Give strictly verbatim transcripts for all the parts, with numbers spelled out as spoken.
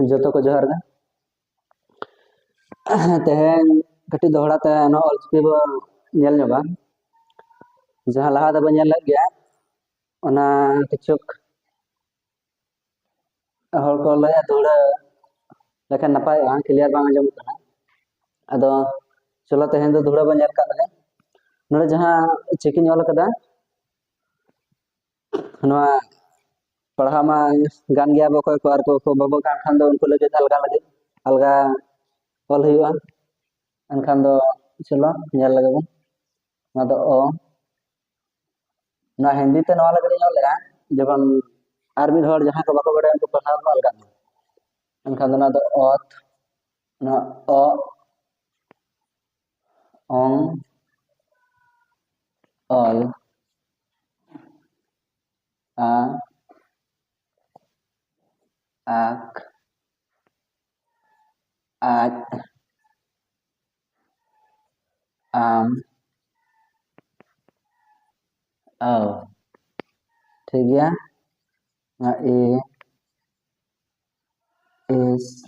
ᱡᱚᱛᱚ ᱠᱚ ᱡᱚᱦᱟᱨ ᱜᱮ᱾ ᱛᱮᱦᱮᱧ ᱠᱟᱹᱴᱤᱡ ᱫᱚᱦᱲᱟ ᱛᱮ ᱱᱚᱣᱟ ᱚᱞᱪᱤᱠᱤ ᱵᱚ ᱧᱮᱞ ᱧᱚᱜᱟ᱾ ᱡᱟᱦᱟᱸ ᱞᱟᱦᱟ ᱛᱮᱵᱚ ᱧᱮᱞ ᱞᱮᱫ ᱜᱮᱭᱟ, ᱚᱱᱟ ᱠᱤᱪᱷᱩ ᱦᱚᱲ ᱠᱚ ᱞᱟᱹᱭᱟ ᱫᱩᱦᱲᱟᱹ ᱞᱮᱠᱷᱟᱱ ᱱᱟᱯᱟᱭᱚᱜᱼᱟ, ᱠᱞᱤᱭᱟᱨ ᱵᱟᱝ ᱟᱸᱡᱚᱢᱚᱜ ᱠᱟᱱᱟ᱾ ᱟᱫᱚ ᱪᱚᱞᱚ, ᱛᱮᱦᱮᱧ ᱫᱚ ᱫᱩᱦᱲᱟᱹ ᱵᱚ ᱧᱮᱞ ᱠᱟᱜ ᱞᱮᱜᱮ᱾ ᱱᱚᱰᱮ ᱡᱟᱦᱟᱸ ᱪᱤᱠᱤᱧ ᱚᱞ ᱠᱟᱫᱟ, ᱱᱚᱣᱟ ᱯᱟᱲᱦᱟᱣ ᱢᱟ ᱜᱟᱱ ᱜᱮᱭᱟ ᱵᱚ, ᱚᱠᱚᱭ ᱠᱚ ᱟᱨ ᱠᱚ ᱠᱚ ᱵᱟᱵᱚ ᱜᱟᱱ ᱠᱷᱟᱱ ᱫᱚ ᱩᱱᱠᱩ ᱞᱟᱹᱜᱤᱫ ᱟᱞᱜᱟ ᱞᱟᱹᱜᱤᱫ ᱟᱞᱜᱟ ᱚᱞ ᱦᱩᱭᱩᱜᱼᱟ᱾ ᱮᱱᱠᱷᱟᱱ ᱫᱚ ᱪᱚᱞᱚ ᱧᱮᱞ ᱞᱮᱜᱮ ᱵᱚᱱ᱾ ᱱᱚᱣᱟ ᱫᱚ ᱚ, ᱱᱚᱣᱟ ᱦᱤᱱᱫᱤ ᱛᱮ ᱱᱚᱣᱟ ᱞᱟᱹᱜᱤᱫ ᱤᱧ ᱚᱞ ᱞᱮᱜᱼᱟ, ᱡᱮᱢᱚᱱ ᱟᱨ ᱢᱤᱫ ᱦᱚᱲ ᱡᱟᱦᱟᱸᱭ ᱠᱚ ᱵᱟᱠᱚ ᱵᱟᱲᱟᱭᱟ ᱩᱱᱠᱩ ᱯᱟᱲᱦᱟᱣ ᱠᱚ ᱟᱞᱜᱟᱜ ᱢᱟ᱾ ᱮᱱᱠᱷᱟᱱ ᱫᱚ ᱱᱚᱣᱟ ᱫᱚ ᱚᱛ, ᱱᱚᱣᱟ ᱚ, ᱚᱝ, ᱚᱞ, ᱟ, ᱟᱠ, ᱟᱡ, ᱟᱢ, ᱟᱣ᱾ ᱴᱷᱤᱠ ᱜᱮᱭᱟ᱾ ᱱᱚᱣᱟ ᱮ, ᱮᱥ,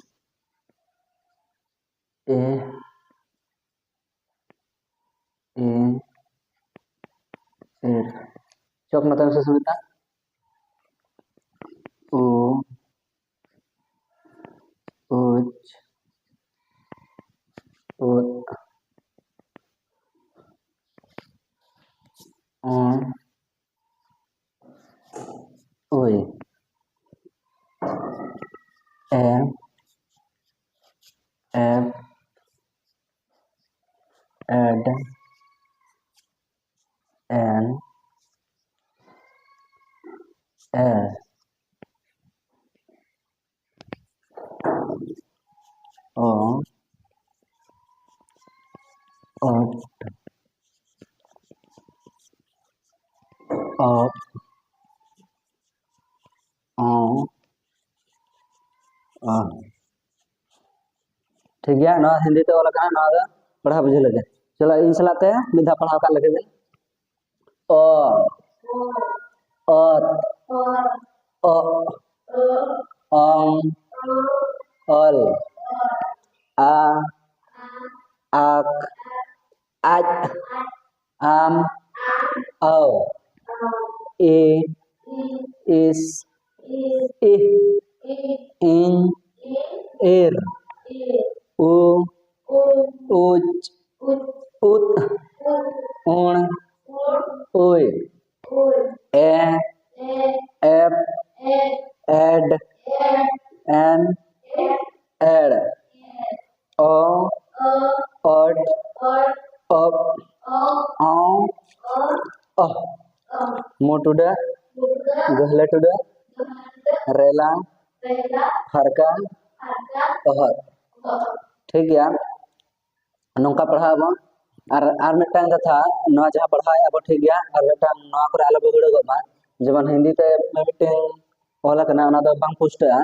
ᱮ, ᱮ, ᱮᱨ᱾ ᱪᱚᱠ ᱱᱚᱛᱮ ᱢᱮᱥᱮ ᱥᱩᱢᱤᱛᱟ᱾ ᱳ, ᱳᱪ, ᱳᱫ, ᱚᱸ, ᱳᱭ, ᱮ, ᱮᱯ, ᱮᱰ, ᱮᱱ, ᱮ, ᱚ, ᱚᱴ, ᱚᱯ, ᱚ, ᱚ᱾ ᱴᱷᱤᱠ ᱜᱮᱭᱟ, ᱱᱚᱣᱟ ᱦᱤᱱᱫᱤ ᱛᱮ ᱚᱞ ᱟᱠᱟᱱᱟ, ᱱᱚᱣᱟ ᱫᱚ ᱯᱟᱲᱦᱟᱣ ᱵᱩᱡᱷᱟᱹᱣ ᱞᱟᱹᱜᱤᱫ᱾ ᱪᱚᱞᱚ, ᱤᱧ ᱥᱟᱞᱟᱜ ᱛᱮ ᱢᱤᱫ ᱫᱷᱟᱣ ᱯᱟᱲᱦᱟᱣ ᱠᱟᱜ ᱞᱮᱜᱮ ᱵᱤᱱ᱾ ᱚ, ᱚᱛ, ᱚᱜ, ᱚᱝ, ᱤᱦ, ᱤᱧ, ᱤᱨ, ᱩ, ᱩᱪ, ᱩᱫ, ᱩᱬ, ᱩᱭ, ᱮ, ᱮᱯ, ᱮᱰ, ᱮᱱ, ᱮᱲ, ᱚ, ᱚᱴ, ᱚᱯ, ᱚ, ᱚᱦ, ᱢᱩ ᱴᱩᱰᱟᱹᱜ, ᱜᱟᱹᱦᱞᱟᱹ ᱴᱩᱰᱟᱹᱜ, ᱨᱮᱞᱟ, ᱯᱷᱟᱨᱠᱟ, ᱚᱦᱚᱫ᱾ ᱴᱷᱤᱠ ᱜᱮᱭᱟ, ᱱᱚᱝᱠᱟ ᱯᱟᱲᱦᱟᱜ ᱟᱵᱚᱱ᱾ ᱟᱨ ᱟᱨ ᱢᱤᱫᱴᱟᱝ ᱠᱟᱛᱷᱟ, ᱱᱚᱣᱟ ᱡᱟᱦᱟᱸ ᱯᱟᱲᱦᱟᱣᱮᱫ ᱟᱵᱚ ᱴᱷᱤᱠ ᱜᱮᱭᱟ, ᱟᱨ ᱢᱤᱫᱴᱟᱝ ᱱᱚᱣᱟ ᱠᱚᱨᱮ ᱟᱞᱚ ᱵᱚ ᱦᱩᱲᱟᱹᱜᱚᱜ ᱢᱟ᱾ ᱡᱮᱢᱚᱱ ᱦᱤᱱᱫᱤ ᱛᱮ ᱢᱤᱫᱴᱮᱱ ᱚᱞ ᱟᱠᱟᱱᱟ, ᱚᱱᱟ ᱫᱚ ᱵᱟᱝ ᱯᱩᱥᱴᱟᱹᱜᱼᱟ᱾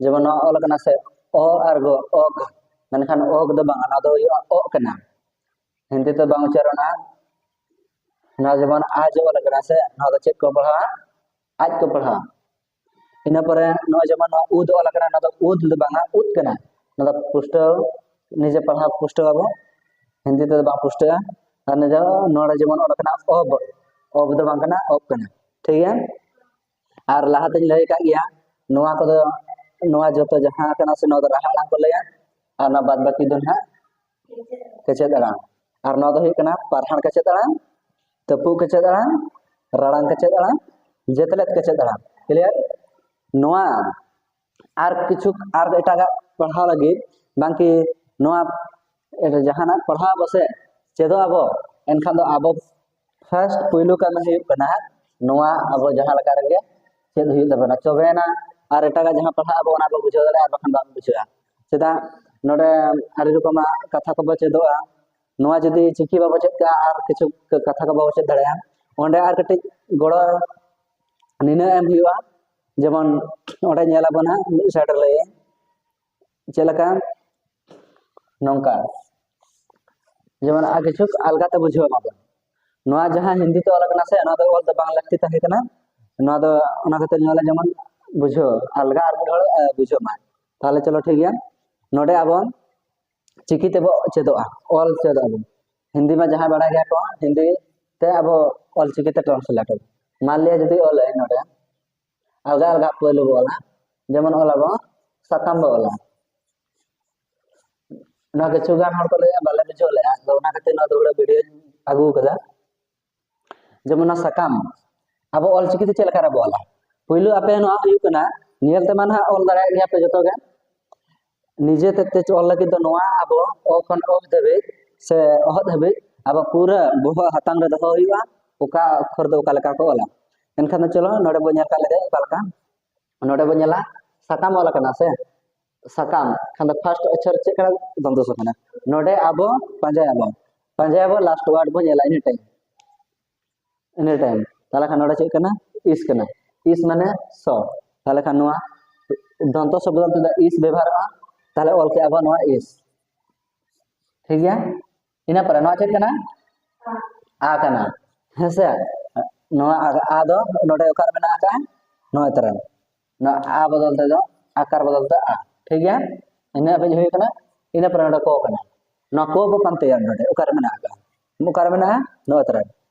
ᱡᱮᱢᱚᱱ ᱱᱚᱣᱟ ᱚᱞ ᱟᱠᱟᱱᱟ ᱥᱮ, ᱚ ᱟᱨ ᱜᱚ, ᱚᱜ, ᱢᱮᱱᱠᱷᱟᱱ ᱚᱜ ᱫᱚ ᱵᱟᱝ, ᱚᱱᱟ ᱫᱚ ᱦᱩᱭᱩᱜᱼᱟ ᱚᱜ ᱠᱟᱱᱟ, ᱦᱤᱱᱫᱤ ᱛᱮ ᱵᱟᱝ ᱩᱪᱪᱟᱨᱚᱱᱟ᱾ ᱱᱚᱣᱟ ᱡᱮᱢᱚᱱ ᱟᱡ ᱚᱞ ᱟᱠᱟᱱᱟ ᱥᱮ, ᱱᱚᱣᱟ ᱫᱚ ᱪᱮᱫ ᱠᱚ ᱯᱟᱲᱦᱟᱣᱟ? ᱟᱡ ᱠᱚ ᱯᱟᱲᱦᱟᱣᱟ᱾ ᱤᱱᱟᱹ ᱯᱚᱨᱮ ᱱᱚᱜᱼᱚᱭ ᱡᱮᱢᱚᱱ ᱱᱚᱣᱟ ᱩᱫ ᱚᱞ ᱟᱠᱟᱱᱟ, ᱱᱚᱣᱟ ᱫᱚ ᱩᱫ ᱫᱚ ᱵᱟᱝᱟ, ᱩᱫ ᱠᱟᱱᱟ᱾ ᱱᱚᱣᱟ ᱫᱚ ᱯᱩᱥᱴᱟᱹᱣ, ᱱᱤᱡᱮ ᱯᱟᱲᱦᱟᱣ ᱯᱩᱥᱴᱟᱹᱣ ᱟᱵᱚ, ᱦᱤᱱᱫᱤ ᱛᱮᱫᱚ ᱵᱟᱝ ᱯᱩᱥᱴᱟᱹᱜᱼᱟ᱾ ᱟᱨ ᱱᱤᱡᱮ ᱱᱚᱰᱮ ᱡᱮᱢᱚᱱ ᱚᱞ ᱟᱠᱟᱱᱟ ᱚᱵ, ᱚᱵ ᱫᱚ ᱵᱟᱝ ᱠᱟᱱᱟ, ᱚᱵ ᱠᱟᱱᱟ᱾ ᱴᱷᱤᱠ ᱜᱮᱭᱟ? ᱟᱨ ᱞᱟᱦᱟᱛᱤᱧ ᱞᱟᱹᱭ ᱟᱠᱟᱫ ᱜᱮᱭᱟ, ᱱᱚᱣᱟ ᱠᱚᱫᱚ, ᱱᱚᱣᱟ ᱡᱚᱛᱚ ᱡᱟᱦᱟᱸ ᱠᱟᱱᱟ ᱥᱮ, ᱱᱚᱣᱟ ᱫᱚ ᱨᱟᱦᱟ ᱟᱲᱟᱝ ᱠᱚ ᱞᱟᱹᱭᱟ, ᱟᱨ ᱚᱱᱟ ᱵᱟᱫ ᱵᱟᱹᱠᱤ ᱫᱚ ᱱᱟᱦᱟᱜ ᱠᱮᱪᱮᱫ ᱟᱲᱟᱝ᱾ ᱟᱨ ᱱᱚᱣᱟ ᱫᱚ ᱦᱩᱭᱩᱜ ᱠᱟᱱᱟ ᱯᱟᱨᱦᱟᱲ ᱠᱮᱪᱮᱫ ᱟᱲᱟᱝ, ᱛᱟᱹᱯᱩᱜ ᱠᱮᱪᱮᱫ ᱟᱲᱟᱝ, ᱨᱟᱲᱟᱝ ᱠᱮᱪᱮᱫ ᱟᱲᱟᱝ, ᱡᱮᱛᱞᱮᱫ ᱠᱮᱪᱮᱫ ᱟᱲᱟᱝ᱾ ᱠᱞᱤᱭᱟᱨ? ᱱᱚᱣᱟ ᱟᱨ ᱠᱤᱪᱷᱩ ᱟᱨ ᱮᱴᱟᱜᱟᱜ ᱯᱟᱲᱦᱟᱣ ᱞᱟᱹᱜᱤᱫ, ᱵᱟᱝᱠᱤ ᱱᱚᱣᱟ ᱡᱟᱦᱟᱱᱟᱜ ᱯᱟᱲᱦᱟᱣ ᱟᱵᱚ ᱥᱮ ᱪᱮᱫᱚᱜ ᱟᱵᱚ, ᱮᱱᱠᱷᱟᱱ ᱫᱚ ᱟᱵᱚ ᱯᱷᱟᱥᱴ ᱯᱩᱭᱞᱩ ᱠᱟᱹᱢᱤ ᱦᱩᱭᱩᱜ ᱠᱟᱱᱟ ᱱᱚᱣᱟ ᱟᱵᱚ ᱡᱟᱦᱟᱸ ᱞᱮᱠᱟ ᱨᱮᱜᱮ ᱪᱮᱫ ᱦᱩᱭᱩᱜ ᱛᱟᱵᱚᱱᱟ, ᱛᱚᱵᱮᱭᱮᱱᱟ ᱟᱨ ᱮᱴᱟᱜᱟᱜ ᱡᱟᱦᱟᱸ ᱯᱟᱲᱦᱟᱜ ᱟᱵᱚ ᱚᱱᱟ ᱵᱚ ᱵᱩᱡᱷᱟᱹᱣ ᱫᱟᱲᱮᱭᱟᱜᱼᱟ, ᱟᱨ ᱵᱟᱠᱷᱟᱱ ᱵᱟᱵᱚ ᱵᱩᱡᱷᱟᱹᱣᱟ᱾ ᱪᱮᱫᱟᱜ ᱱᱚᱰᱮ ᱟᱹᱰᱤ ᱨᱚᱠᱚᱢᱟᱜ ᱠᱟᱛᱷᱟ ᱠᱚᱵᱚ ᱪᱮᱫᱚᱜᱼᱟ, ᱱᱚᱣᱟ ᱡᱩᱫᱤ ᱪᱤᱠᱤ ᱵᱟᱵᱚ ᱪᱮᱫ ᱠᱟᱜᱼᱟ ᱟᱨ ᱠᱤᱪᱷᱩ ᱠᱟᱛᱷᱟ ᱠᱚ ᱵᱟᱵᱚ ᱪᱮᱫ ᱫᱟᱲᱮᱭᱟᱜᱼᱟ, ᱚᱸᱰᱮ ᱟᱨ ᱠᱟᱹᱴᱤᱡ ᱜᱚᱲᱚ ᱱᱤᱱᱟᱹᱜ ᱮᱢ ᱦᱩᱭᱩᱜᱼᱟ᱾ ᱡᱮᱢᱚᱱ ᱚᱸᱰᱮ ᱧᱮᱞ ᱟᱵᱚᱱ ᱦᱟᱸᱜ ᱢᱤᱫ ᱥᱟᱭᱤᱰ ᱨᱮ ᱞᱟᱹᱭᱟᱹᱧ ᱪᱮᱫ ᱞᱮᱠᱟ, ᱱᱚᱝᱠᱟ ᱡᱮᱢᱚᱱ ᱟᱨ ᱠᱤᱪᱷᱩ ᱟᱞᱜᱟᱛᱮ ᱵᱩᱡᱷᱟᱹᱣ ᱢᱟᱵᱚᱱ᱾ ᱱᱚᱣᱟ ᱡᱟᱦᱟᱸ ᱦᱤᱱᱫᱤ ᱛᱮ ᱚᱞ ᱟᱠᱟᱱᱟ ᱥᱮ, ᱚᱱᱟ ᱫᱚ ᱚᱞ ᱫᱚ ᱵᱟᱝ ᱞᱟᱹᱠᱛᱤ ᱛᱟᱦᱮᱸ ᱠᱟᱱᱟ᱾ ᱱᱚᱣᱟ ᱫᱚ ᱚᱱᱟ ᱠᱷᱟᱹᱛᱤᱨ ᱱᱚᱣᱟ ᱞᱮ ᱡᱮᱢᱚᱱ ᱵᱩᱡᱷᱟᱹᱣ, ᱟᱞᱜᱟ ᱟᱨ ᱢᱤᱫ ᱦᱚᱲ ᱵᱩᱡᱷᱟᱹᱣ ᱢᱟ᱾ ᱛᱟᱦᱚᱞᱮ ᱪᱚᱞᱚ ᱴᱷᱤᱠ ᱜᱮᱭᱟ, ᱱᱚᱰᱮ ᱟᱵᱚ ᱪᱤᱠᱤ ᱛᱮᱵᱚ ᱪᱮᱫᱚᱜᱼᱟ, ᱚᱞ ᱪᱮᱫᱚᱜ ᱟᱵᱚᱱ᱾ ᱦᱤᱱᱫᱤ ᱢᱟ ᱡᱟᱦᱟᱸᱭ ᱵᱟᱲᱟᱭ ᱜᱮᱭᱟ ᱠᱚ, ᱦᱤᱱᱫᱤ ᱛᱮ ᱟᱵᱚ ᱚᱞ ᱪᱤᱠᱤ ᱛᱮ ᱴᱨᱟᱱᱥᱞᱮᱴ ᱟᱵᱚ᱾ ᱢᱟᱱ ᱞᱤᱭᱟ ᱡᱩᱫᱤ ᱚᱞ ᱟᱹᱧ ᱱᱚᱰᱮ, ᱟᱞᱜᱟ ᱟᱞᱜᱟ ᱯᱳᱭᱞᱳ ᱵᱚ ᱚᱞᱟ᱾ ᱡᱮᱢᱚᱱ ᱚᱞᱟᱵᱚ, ᱥᱟᱠᱟᱢ ᱵᱚ ᱚᱞᱟ᱾ ᱱᱚᱣᱟ ᱠᱤᱪᱷᱩ ᱜᱟᱱ ᱦᱚᱲ ᱠᱚ ᱞᱟᱹᱭᱟ ᱵᱟᱞᱮ ᱵᱩᱡᱷᱟᱹᱣ ᱞᱮᱫᱼᱟ, ᱟᱫᱚ ᱚᱱᱟ ᱠᱷᱟᱹᱛᱤᱨ ᱱᱚᱣᱟ ᱫᱚ ᱦᱩᱲᱟᱹ ᱵᱷᱤᱰᱤᱭᱳᱧ ᱟᱹᱜᱩ ᱟᱠᱟᱫᱟ᱾ ᱡᱮᱢᱚᱱ ᱚᱱᱟ ᱥᱟᱠᱟᱢ ᱟᱵᱚ ᱚᱞᱪᱤᱠᱤ ᱛᱮ ᱪᱮᱫ ᱞᱮᱠᱟ ᱨᱮᱵᱚ ᱚᱞᱟ? ᱯᱳᱭᱞᱳ ᱟᱯᱮ ᱱᱚᱣᱟ ᱦᱩᱭᱩᱜ ᱠᱟᱱᱟ, ᱧᱮᱞ ᱛᱮᱢᱟ ᱱᱟᱦᱟᱜ ᱚᱞ ᱫᱟᱲᱮᱭᱟᱜ ᱜᱮᱭᱟ ᱯᱮ ᱡᱚᱛᱚ ᱜᱮ, ᱱᱤᱡᱮ ᱛᱮ ᱛᱮ ᱚᱞ ᱞᱟᱹᱜᱤᱫ ᱫᱚ ᱱᱚᱣᱟ ᱟᱵᱚ ᱚ ᱠᱷᱚᱱ ᱚ ᱫᱷᱟᱹᱵᱤᱡ ᱥᱮ ᱚᱦᱚᱫ ᱫᱷᱟᱹᱵᱤᱡ ᱟᱵᱚ ᱯᱩᱨᱟᱹ ᱵᱚᱦᱚᱜ ᱦᱟᱛᱟᱝ ᱨᱮ ᱫᱚᱦᱚ ᱦᱩᱭᱩᱜᱼᱟ, ᱚᱠᱟ ᱚᱠᱠᱷᱚᱨ ᱫᱚ ᱚᱠᱟ ᱞᱮᱠᱟ ᱠᱚ ᱚᱞᱟ᱾ ᱮᱱᱠᱷᱟᱱ ᱫᱚ ᱪᱚᱞᱚ ᱱᱚᱰᱮ ᱵᱚᱱ ᱧᱮᱞ ᱠᱟᱜ ᱞᱮᱜᱮ ᱚᱠᱟ ᱞᱮᱠᱟ᱾ ᱱᱚᱰᱮ ᱵᱚᱱ ᱧᱮᱞᱟ ᱥᱟᱠᱟᱢ ᱚᱞ ᱟᱠᱟᱱᱟ ᱥᱮ, ᱥᱟᱠᱟᱢ ᱠᱷᱟᱱ ᱫᱚ ᱯᱷᱟᱥᱴ ᱚᱪᱷᱚᱨ ᱪᱮᱫ ᱠᱟᱱᱟ? ᱫᱚᱱᱛᱚ ᱥᱚ ᱠᱟᱱᱟ᱾ ᱱᱚᱰᱮ ᱟᱵᱚ ᱯᱟᱸᱡᱟᱭᱟᱵᱚᱱ, ᱯᱟᱸᱡᱟᱭᱟᱵᱚᱱ ᱞᱟᱥᱴ ᱣᱟᱨᱰ ᱵᱚᱱ ᱧᱮᱞᱟ ᱤᱱᱟᱹ ᱴᱟᱭᱤᱢ, ᱤᱱᱟᱹ ᱴᱟᱭᱤᱢ᱾ ᱛᱟᱦᱚᱞᱮ ᱠᱷᱟᱱ ᱱᱚᱰᱮ ᱪᱮᱫ ᱠᱟᱱᱟ? ᱤᱥ ᱠᱟᱱᱟ, ᱤᱥ ᱢᱟᱱᱮ ᱥᱚ᱾ ᱛᱟᱦᱚᱞᱮ ᱠᱷᱟᱱ ᱱᱚᱣᱟ ᱫᱚᱱᱛᱚ ᱥᱚ ᱵᱚᱫᱚᱞ ᱛᱮᱫᱚ ᱤᱥ ᱵᱮᱵᱷᱟᱨᱚᱜᱼᱟ, ᱛᱟᱦᱚᱞᱮ ᱚᱞ ᱠᱮᱜᱼᱟ ᱵᱚᱱ ᱱᱚᱣᱟ ᱤᱥ᱾ ᱴᱷᱤᱠ ᱜᱮᱭᱟ, ᱤᱱᱟᱹ ᱯᱚᱨᱮ ᱱᱚᱣᱟ ᱪᱮᱫ ᱠᱟᱱᱟ? ᱟ ᱠᱟᱱᱟ, ᱦᱮᱸ ᱥᱮ? ᱱᱚᱣᱟ ᱟ, ᱟ ᱫᱚ ᱱᱚᱰᱮ ᱚᱠᱟᱨᱮ ᱢᱮᱱᱟᱜ ᱟᱠᱟᱫᱼᱟ? ᱱᱚᱣᱟ ᱛᱟᱨᱟ᱾ ᱱᱚᱣᱟ ᱟ ᱵᱚᱫᱚᱞ ᱛᱮᱫᱚ ᱟᱠᱟᱨ ᱵᱚᱫᱚᱞ ᱛᱮ ᱟ᱾ ᱴᱷᱤᱠ ᱜᱮᱭᱟ, ᱤᱱᱟᱹ ᱦᱟᱹᱵᱤᱡ ᱦᱩᱭ ᱠᱟᱱᱟ᱾ ᱤᱱᱟᱹ ᱯᱚᱨᱮ ᱱᱚᱰᱮ ᱠᱚ ᱠᱟᱱᱟ, ᱱᱚᱣᱟ ᱠᱚ ᱵᱚ ᱯᱟᱱᱛᱮᱭᱟ ᱱᱚᱰᱮ ᱚᱠᱟᱨᱮ ᱢᱮᱱᱟᱜ ᱟᱠᱟᱫᱼᱟ? ᱚᱠᱟᱨᱮ ᱢᱮᱱᱟᱜᱼᱟ? ᱱᱚᱣᱟ ᱛᱟᱨᱟ᱾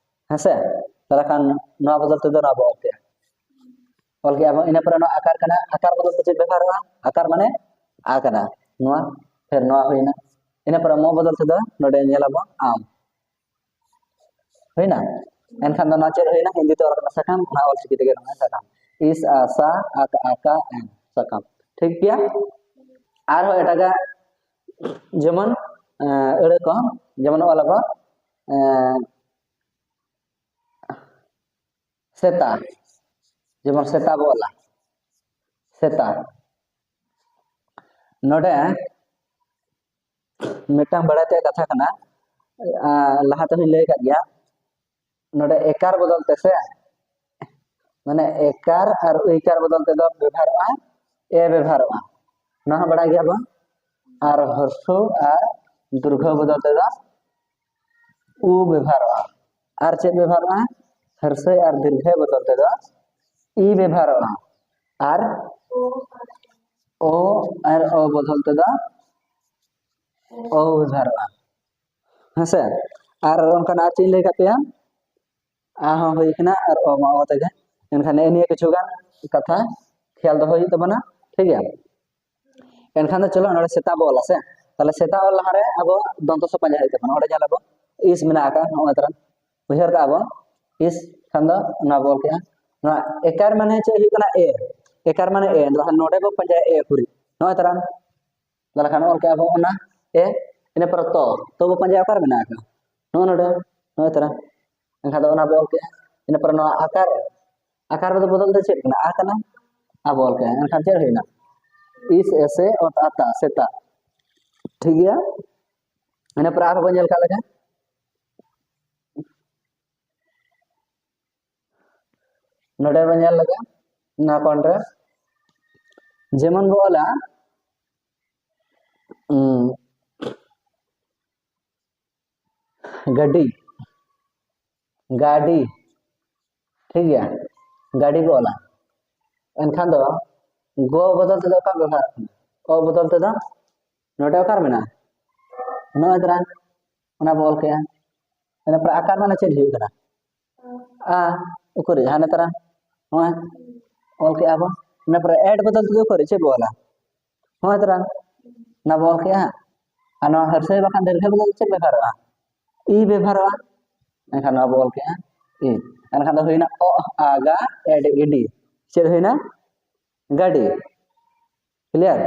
ᱦᱮᱸ ᱥᱮ? ᱛᱟᱦᱚᱞᱮ ᱠᱷᱟᱱ ᱱᱚᱣᱟ ᱵᱚᱫᱚᱞ ᱛᱮᱫᱚ ᱱᱚᱣᱟ ᱵᱚ ᱚᱞ ᱠᱮᱜᱼᱟ᱾ ᱚᱞ ᱠᱮᱜᱼᱟ ᱵᱚᱱ, ᱤᱱᱟᱹ ᱯᱚᱨᱮ ᱱᱚᱣᱟ ᱟᱠᱟᱨ ᱠᱟᱱᱟ, ᱟᱠᱟᱨ ᱵᱚᱫᱚᱞ ᱛᱮ ᱪᱮᱫ ᱵᱮᱵᱷᱟᱨᱚᱜᱼᱟ? ᱟᱠᱟᱨ ᱢᱟᱱᱮ ᱟ ᱠᱟᱱᱟ, ᱱᱚᱣᱟ, ᱯᱷᱮᱨ ᱱᱚᱣᱟ ᱦᱩᱭᱱᱟ᱾ ᱤᱱᱟᱹ ᱯᱚᱨᱮ ᱢᱚ ᱵᱚᱫᱚᱞ ᱛᱮᱫᱚ ᱱᱚᱰᱮ ᱧᱮᱞᱟᱵᱚᱱ ᱟᱢ᱾ ᱦᱩᱭᱱᱟ? ᱮᱱᱠᱷᱟᱱ ᱫᱚ ᱱᱚᱣᱟ ᱪᱮᱫ ᱦᱩᱭᱱᱟ? ᱦᱤᱱᱫᱤ ᱛᱮ ᱚᱞ ᱠᱟᱱᱟ ᱥᱟᱠᱟᱢ, ᱚᱱᱟ ᱚᱞ ᱪᱤᱠᱤ ᱛᱮᱜᱮ ᱱᱚᱜᱼᱚᱭ ᱥᱟᱠᱟᱢ᱾ ᱤᱥ, ᱟ, ᱥᱟ, ᱟ, ᱠᱟ, ᱟ, ᱠᱟ, ᱮᱢ, ᱥᱟᱠᱟᱢ᱾ ᱴᱷᱤᱠ ᱜᱮᱭᱟ? ᱟᱨᱦᱚᱸ ᱮᱴᱟᱜᱟᱜ ᱡᱮᱢᱚᱱ, ᱮᱸ, ᱟᱹᱲᱟᱹ ᱠᱚ, ᱡᱮᱢᱚᱱ ᱚᱞᱟᱵᱚ, ᱮᱸ, ᱥᱮᱛᱟ, ᱡᱮᱢᱚᱱ ᱥᱮᱛᱟ ᱵᱚ ᱚᱞᱟ, ᱥᱮᱛᱟ᱾ ᱱᱚᱰᱮ ᱢᱤᱫᱴᱟᱝ ᱵᱟᱲᱟᱭ ᱛᱮᱭᱟᱜ ᱠᱟᱛᱷᱟ ᱠᱟᱱᱟ, ᱟᱸ, ᱞᱟᱦᱟ ᱛᱮᱦᱚᱸᱧ ᱞᱟᱹᱭ ᱟᱠᱟᱫ ᱜᱮᱭᱟ, ᱱᱚᱰᱮ ᱮᱠᱟᱨ ᱵᱚᱫᱚᱞ ᱛᱮ ᱥᱮ, ᱢᱟᱱᱮ ᱮᱠᱟᱨ ᱟᱨ ᱩᱭᱠᱟᱨ ᱵᱚᱫᱚᱞ ᱛᱮᱫᱚ ᱵᱮᱵᱷᱟᱨᱚᱜᱼᱟ, ᱮ ᱵᱮᱵᱷᱟᱨᱚᱜᱼᱟ, ᱱᱚᱣᱟ ᱦᱚᱸ ᱵᱟᱲᱟᱭ ᱜᱮᱭᱟ ᱵᱚᱱ᱾ ᱟᱨ ᱦᱨᱚᱥᱣ ᱟᱨ ᱫᱤᱨᱜᱷᱚ ᱵᱚᱫᱚᱞ ᱛᱮᱫᱚ ᱩ ᱵᱮᱵᱷᱟᱨᱚᱜᱼᱟ᱾ ᱟᱨ ᱪᱮᱫ ᱵᱮᱵᱷᱟᱨᱚᱜᱼᱟ? ᱦᱨᱚᱥᱣ ᱟᱨ ᱫᱤᱨᱜᱷᱚ ᱵᱚᱫᱚᱞ ᱛᱮᱫᱚ ᱤ ᱵᱮᱵᱷᱟᱨᱚᱜᱼᱟ᱾ ᱟᱨ ᱳ ᱟᱨ ᱚ ᱵᱚᱫᱚᱞ ᱛᱮᱫᱚ ᱚ ᱵᱮᱵᱷᱟᱨᱚᱜᱼᱟ᱾ ᱦᱮᱸᱥᱮ? ᱟᱨ ᱚᱱᱠᱟᱱᱟᱜ ᱟᱨ ᱪᱮᱫ ᱤᱧ ᱞᱟᱹᱭ ᱠᱟᱜ ᱯᱮᱭᱟ? ᱟ ᱦᱚᱸ ᱦᱩᱭ ᱠᱟᱱᱟ ᱟᱨ ᱚ ᱢᱟ ᱚ ᱛᱮᱜᱮ᱾ ᱮᱱᱠᱷᱟᱱ ᱱᱮᱜᱼᱮ ᱱᱤᱭᱟᱹ ᱠᱤᱪᱷᱩ ᱜᱟᱱ ᱠᱟᱛᱷᱟ ᱠᱷᱮᱭᱟᱞ ᱫᱚᱦᱚ ᱦᱩᱭᱩᱜ ᱛᱟᱵᱚᱱᱟ᱾ ᱴᱷᱤᱠ ᱜᱮᱭᱟ? ᱮᱱᱠᱷᱟᱱ ᱫᱚ ᱪᱚᱞᱚ, ᱱᱚᱰᱮ ᱥᱮᱛᱟ ᱵᱚ ᱚᱞᱟ ᱥᱮ, ᱛᱟᱦᱚᱞᱮ ᱥᱮᱛᱟ ᱚᱞ ᱞᱟᱦᱟᱨᱮ ᱟᱵᱚ ᱫᱚᱱᱛᱚ ᱥᱚ ᱯᱟᱸᱡᱟ ᱦᱩᱭᱩᱜ ᱛᱟᱵᱚᱱᱟ᱾ ᱚᱸᱰᱮ ᱧᱮᱞ ᱟᱵᱚ ᱤᱥ ᱢᱮᱱᱟᱜ ᱟᱠᱟᱫ, ᱱᱚᱜᱼᱚᱭ ᱛᱟᱨᱟ ᱩᱭᱦᱟᱹᱨ ᱠᱟᱜᱼᱟ ᱵᱚ, ᱤᱥ ᱠᱷᱟᱱ ᱫᱚ ᱚᱱᱟ ᱵᱚ ᱚᱞ ᱠᱮᱜᱼᱟ᱾ ᱱᱚᱣᱟ ᱮᱠᱟᱨ ᱢᱟᱱᱮ ᱪᱮᱫ ᱦᱩᱭᱩᱜ ᱠᱟᱱᱟ? ᱮ᱾ ᱮᱠᱟᱨ ᱢᱟᱱᱮ ᱮ᱾ ᱱᱚᱰᱮ ᱵᱚ ᱯᱟᱸᱡᱟᱭᱟ ᱮ ᱯᱩᱨᱤ, ᱱᱚᱜᱼᱚᱭ ᱛᱟᱨᱟ᱾ ᱛᱟᱦᱚᱞᱮ ᱠᱷᱟᱱ ᱚᱞ ᱠᱮᱜᱼᱟ ᱵᱚ ᱚᱱᱟ ᱮ᱾ ᱤᱱᱟᱹ ᱯᱚᱨᱮ ᱛᱚ, ᱛᱚ ᱵᱚ ᱯᱟᱸᱡᱟᱭᱟ ᱚᱠᱟᱨᱮ ᱢᱮᱱᱟᱜ ᱟᱠᱟᱫ? ᱱᱚᱜᱼᱚ ᱱᱚᱰᱮ, ᱱᱚᱜᱼᱚᱭ ᱛᱟᱨᱟ᱾ ᱮᱱᱠᱷᱟᱱ ᱫᱚ ᱚᱱᱟ ᱵᱚ ᱚᱞ ᱠᱮᱜᱼᱟ᱾ ᱤᱱᱟᱹ ᱯᱚᱨᱮ ᱱᱚᱣᱟ ᱟᱠᱟᱨ, ᱟᱠᱟᱨ ᱵᱚᱫᱚᱞ ᱛᱮ ᱪᱮᱫ ᱠᱟᱱᱟ? ᱟ ᱠᱟᱱᱟ᱾ ᱟ ᱵᱚ ᱚᱞ ᱠᱮᱜᱼᱟ᱾ ᱮᱱᱠᱷᱟᱱ ᱪᱮᱫ ᱦᱩᱭᱱᱟ? ᱤᱥ ᱮᱥᱮ ᱚᱛ ᱟᱛᱟ, ᱥᱮᱛᱟ᱾ ᱴᱷᱤᱠ ᱜᱮᱭᱟ? ᱤᱱᱟᱹ ᱯᱚᱨᱮ ᱟᱨᱦᱚᱸ ᱵᱚᱱ ᱧᱮᱞ ᱠᱟᱜ ᱞᱮᱠᱟ, ᱱᱚᱰᱮ ᱵᱚᱱ ᱧᱮᱞ ᱞᱮᱜᱮ, ᱱᱚᱣᱟ ᱠᱚᱬ ᱨᱮ ᱡᱮᱢᱚᱱ ᱵᱚ ᱚᱞᱟ, ᱩᱸ, ᱜᱟᱹᱰᱤ, ᱜᱟᱹᱰᱤ, ᱴᱷᱤᱠ ᱜᱮᱭᱟ, ᱜᱟᱹᱰᱤ ᱵᱚ ᱚᱞᱟ᱾ ᱮᱱᱠᱷᱟᱱ ᱫᱚ ᱜᱚ ᱵᱚᱫᱚᱞ ᱛᱮᱫᱚ ᱚᱠᱟ ᱵᱮᱵᱚᱦᱟᱨ ᱠᱟᱱᱟ? ᱚ ᱵᱚᱫᱚᱞ ᱛᱮᱫᱚ ᱱᱚᱰᱮ ᱚᱠᱟᱨᱮ ᱢᱮᱱᱟᱜᱼᱟ? ᱱᱚᱜᱼᱚᱭ ᱛᱚᱨᱟ, ᱚᱱᱟ ᱵᱚ ᱚᱞ ᱠᱮᱜᱼᱟ᱾ ᱤᱱᱟᱹ ᱯᱚᱨᱮ ᱟᱠᱟᱨ ᱢᱟᱱᱮ ᱪᱮᱫ ᱦᱩᱭᱩᱜ ᱠᱟᱱᱟ? ᱟ, ᱩᱠᱩᱨᱤᱡ ᱦᱟᱱᱮ ᱛᱚᱨᱟ, ᱱᱚᱜᱼᱚᱭ ᱚᱞ ᱠᱮᱜᱼᱟ ᱵᱚ᱾ ᱤᱱᱟᱹ ᱯᱚᱨᱮ ᱮᱰ ᱵᱚᱫᱚᱞ ᱛᱮᱫᱚ ᱩᱠᱩᱨᱤᱡ ᱪᱮᱫ ᱵᱚ ᱚᱞᱟ? ᱱᱚᱜᱼᱚᱭ ᱛᱚᱨᱟ, ᱚᱱᱟ ᱵᱚ ᱚᱞ ᱠᱮᱜᱼᱟ᱾ ᱟᱨ ᱱᱚᱣᱟ ᱦᱟᱹᱨᱥᱟᱹᱭ ᱵᱟᱠᱷᱟᱱ ᱫᱤᱨᱜᱷᱟᱹ ᱵᱚᱫᱚᱞ ᱪᱮᱫ ᱵᱮᱵᱷᱟᱨᱚᱜᱼᱟ? ᱤ ᱵᱮᱵᱷᱟᱨᱚᱜᱼᱟ᱾ ᱮᱱᱠᱷᱟᱱ ᱱᱚᱣᱟ ᱵᱚ ᱚᱞ ᱠᱮᱜᱼᱟ ᱤ᱾ ᱮᱱᱠᱷᱟᱱ ᱫᱚ ᱦᱩᱭᱱᱟ ᱚ, ᱟ, ᱜᱟ, ᱮᱰ, ᱤᱰᱤ᱾ ᱪᱮᱫ ᱦᱩᱭᱱᱟ? ᱜᱟᱹᱰᱤ᱾ ᱠᱞᱤᱭᱟᱨ?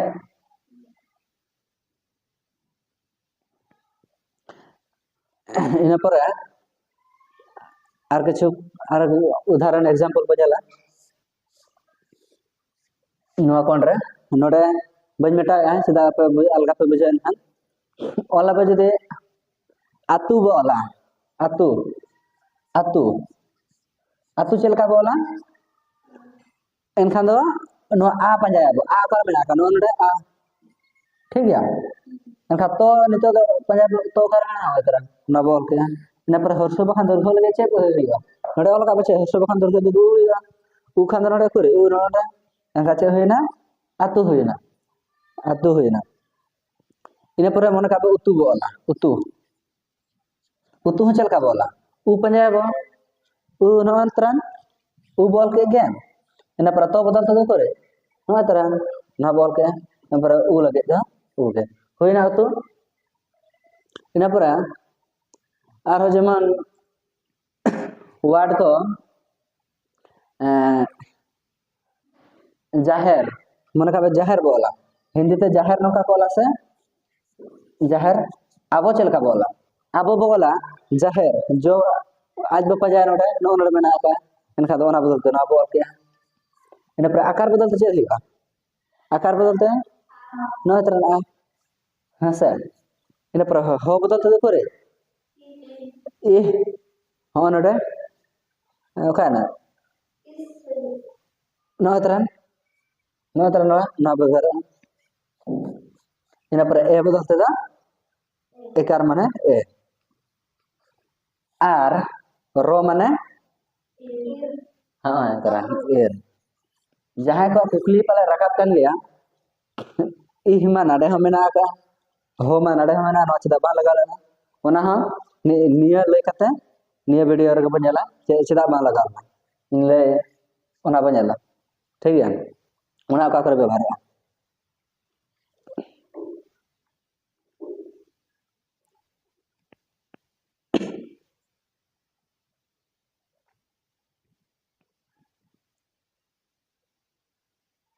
ᱤᱱᱟᱹ ᱯᱚᱨᱮ ᱟᱨ ᱠᱤᱪᱷᱩ, ᱟᱨ ᱩᱫᱟᱦᱚᱨᱚᱱ, ᱮᱠᱡᱟᱢᱯᱚᱞ ᱵᱚ ᱧᱮᱞᱟ᱾ ᱱᱚᱣᱟ ᱠᱚᱬ ᱨᱮ, ᱱᱚᱰᱮ ᱵᱟᱹᱧ ᱢᱮᱴᱟᱣᱮᱫᱼᱟ, ᱪᱮᱫᱟᱜ ᱟᱯᱮ ᱵᱩ-, ᱟᱞᱜᱟ ᱯᱮ ᱵᱩᱡᱷᱟᱹᱣ᱾ ᱮᱱᱠᱷᱟᱱ ᱚᱞ ᱟᱯᱮ ᱡᱩᱫᱤ ᱟᱹᱛᱩ ᱵᱚ ᱚᱞᱟ, ᱟᱹᱛᱩ, ᱟᱹᱛᱩ, ᱟᱹᱛᱩ ᱪᱮᱫ ᱞᱮᱠᱟ ᱵᱚ ᱚᱞᱟ? ᱮᱱᱠᱷᱟᱱ ᱫᱚ ᱱᱚᱣᱟ ᱟ ᱯᱟᱸᱡᱟᱭᱟᱵᱚ᱾ ᱟ ᱚᱠᱟᱨᱮ ᱢᱮᱱᱟᱜ ᱟᱠᱟᱫ? ᱱᱚᱣᱟ ᱱᱚᱰᱮ ᱟ᱾ ᱴᱷᱤᱠ ᱜᱮᱭᱟ? ᱮᱱᱠᱷᱟᱱ ᱛᱚ ᱱᱤᱛᱚᱜ ᱫᱚ ᱯᱟᱸᱡᱟ ᱛᱚ ᱚᱠᱟᱨᱮ ᱢᱮᱱᱟᱜᱼᱟ? ᱚᱱᱟ ᱵᱚ ᱚᱞ ᱠᱮᱜᱼᱟ᱾ ᱤᱱᱟᱹ ᱯᱚᱨᱮ ᱦᱨᱚᱥᱣ ᱵᱟᱠᱷᱟᱱ ᱫᱤᱨᱜᱷᱚ ᱞᱟᱹᱜᱤᱫ ᱪᱮᱫ ᱦᱩᱭᱩᱜᱼᱟ? ᱱᱚᱰᱮ ᱚᱞ ᱠᱟᱜ ᱵᱚ ᱪᱮᱫ? ᱦᱨᱚᱥᱣ ᱵᱟᱠᱷᱟᱱ ᱫᱤᱨᱜᱷᱚ ᱫᱚ ᱩ ᱦᱩᱭᱩᱜᱼᱟ᱾ ᱩ ᱠᱷᱟᱱ ᱫᱚ ᱱᱚᱰᱮ ᱩᱠᱩᱨᱤᱡ? ᱩ ᱱᱚᱰᱮ᱾ ᱮᱱᱠᱷᱟᱱ ᱪᱮᱫ ᱦᱩᱭᱱᱟ? ᱟᱹᱛᱩ ᱦᱩᱭᱱᱟ᱾ ᱟᱹᱛᱩ ᱦᱩᱭᱱᱟ᱾ ᱤᱱᱟᱹ ᱯᱚᱨᱮ ᱢᱚᱱᱮ ᱠᱟᱜ ᱵᱚ ᱩᱛᱩ ᱵᱚ ᱚᱞᱟ᱾ ᱩᱛᱩ᱾ ᱩᱛᱩ ᱦᱚᱸ ᱪᱮᱫ ᱞᱮᱠᱟ ᱵᱚ ᱚᱞᱟ? ᱩ ᱯᱟᱸᱡᱟᱭᱟᱵᱚ᱾ ᱩ ᱱᱚᱜᱼᱚᱭ ᱛᱚᱨᱟᱱ᱾ ᱩ ᱵᱚ ᱚᱞ ᱠᱮᱫ ᱜᱮ᱾ ᱤᱱᱟᱹ ᱯᱚᱨᱮ ᱛᱚ ᱵᱚᱫᱚᱞ ᱛᱮᱫᱚ ᱚᱠᱚᱭ? ᱱᱚᱜᱼᱚᱭ ᱛᱚᱨᱟ ᱱᱚᱣᱟ ᱵᱚ ᱚᱞ ᱠᱮᱫᱼᱟ᱾ ᱤᱱᱟᱹ ᱯᱚᱨᱮ ᱩ ᱞᱟᱹᱜᱤᱫ ᱫᱚ ᱩ ᱜᱮ ᱦᱩᱭᱱᱟ ᱩᱛᱩ᱾ ᱤᱱᱟᱹ ᱯᱚᱨᱮ ᱟᱨᱦᱚᱸ ᱡᱮᱢᱚᱱ ᱣᱟᱨᱰ ᱠᱚ, ᱮᱸ, ᱡᱟᱦᱮᱨ, ᱢᱚᱱᱮ ᱠᱟᱜ ᱢᱮ ᱡᱟᱦᱮᱨ ᱵᱚ ᱚᱞᱟ, ᱦᱤᱱᱫᱤ ᱛᱮ ᱡᱟᱦᱮᱨ ᱱᱚᱝᱠᱟ ᱠᱚ ᱚᱞᱟ ᱥᱮ ᱡᱟᱦᱮᱨ? ᱟᱵᱚ ᱪᱮᱫ ᱞᱮᱠᱟ ᱵᱚ ᱚᱞᱟ? ᱟᱵᱚ ᱵᱚ ᱚᱞᱟ ᱡᱟᱦᱮᱨ, ᱡᱚ ᱟᱡ ᱵᱚ ᱯᱟᱸᱡᱟᱭᱟ ᱱᱚᱰᱮ, ᱱᱚᱜᱼᱚ ᱱᱚᱰᱮ ᱢᱮᱱᱟᱜ ᱟᱠᱟᱫᱼᱟ, ᱮᱱᱠᱷᱟᱱ ᱫᱚ ᱚᱱᱟ ᱵᱚᱫᱚᱞ ᱛᱮ ᱱᱚᱣᱟ ᱵᱚ ᱚᱞ ᱠᱮᱜᱼᱟ᱾ ᱤᱱᱟᱹ ᱯᱚᱨᱮ ᱟᱠᱟᱨ ᱵᱚᱫᱚᱞ ᱛᱮ ᱪᱮᱫ ᱦᱩᱭᱩᱜᱼᱟ? ᱟᱠᱟᱨ ᱵᱚᱫᱚᱞ ᱛᱮ ᱱᱚᱜᱼᱚᱭ ᱛᱚᱨᱟ ᱢᱮᱱᱟᱜᱼᱟ, ᱦᱮᱸ ᱥᱮ? ᱤᱱᱟᱹ ᱯᱚᱨᱮ ᱦᱚ, ᱦᱚ ᱵᱚᱫᱚᱞ ᱛᱮᱫᱚ ᱚᱠᱚᱭ ᱨᱮ? ᱤᱦ, ᱦᱚᱸ ᱱᱚᱰᱮ ᱚᱠᱟᱭᱮᱱᱟ? ᱱᱚᱜᱼᱚᱭ ᱛᱚᱨᱟ, ᱱᱚᱜᱼᱚᱭ ᱛᱚᱨᱟ ᱱᱚᱣᱟ, ᱱᱚᱣᱟ ᱵᱮᱵᱚᱦᱟᱨᱚᱜᱼᱟ᱾ ᱤᱱᱟᱹ ᱯᱚᱨᱮ ᱮ ᱵᱚᱫᱚᱞ ᱛᱮᱫᱚ ᱮᱠᱟᱨ ᱢᱟᱱᱮ ᱮ, ᱟᱨ ᱨᱚ ᱢᱟᱱᱮ ᱦᱚᱸᱜᱼᱚᱭ ᱛᱚᱨᱟ ᱮᱨ᱾ ᱡᱟᱦᱟᱸᱭ ᱠᱚᱣᱟᱜ ᱠᱩᱠᱞᱤ ᱯᱟᱞᱮ ᱨᱟᱠᱟᱵ ᱠᱟᱱ ᱜᱮᱭᱟ, ᱤᱦ ᱢᱟ ᱱᱟᱰᱮ ᱦᱚᱸ ᱢᱮᱱᱟᱜ ᱟᱠᱟᱫᱼᱟ, ᱦᱚ ᱢᱟ ᱱᱟᱰᱮ ᱦᱚᱸ ᱢᱮᱱᱟᱜᱼᱟ, ᱱᱚᱣᱟ ᱪᱮᱫᱟᱜ ᱵᱟᱝ ᱞᱟᱜᱟᱣ ᱞᱮᱱᱟ? ᱚᱱᱟ ᱦᱚᱸ ᱱᱤ-, ᱱᱤᱭᱟᱹ ᱞᱟᱹᱭ ᱠᱟᱛᱮ ᱱᱤᱭᱟᱹ ᱵᱷᱤᱰᱤᱭᱳ ᱨᱮᱜᱮ ᱵᱚᱱ ᱧᱮᱞᱟ ᱪᱮᱫ, ᱪᱮᱫᱟᱜ ᱵᱟᱝ ᱞᱟᱜᱟᱣ ᱞᱮᱱᱟ᱾ ᱤᱧ ᱞᱟᱹᱭ, ᱚᱱᱟ ᱵᱚᱱ ᱧᱮᱞᱟ, ᱴᱷᱤᱠ ᱜᱮᱭᱟ? ᱚᱱᱟ ᱚᱠᱟ ᱠᱚᱨᱮ ᱵᱮᱵᱚᱦᱟᱨᱚᱜᱼᱟ?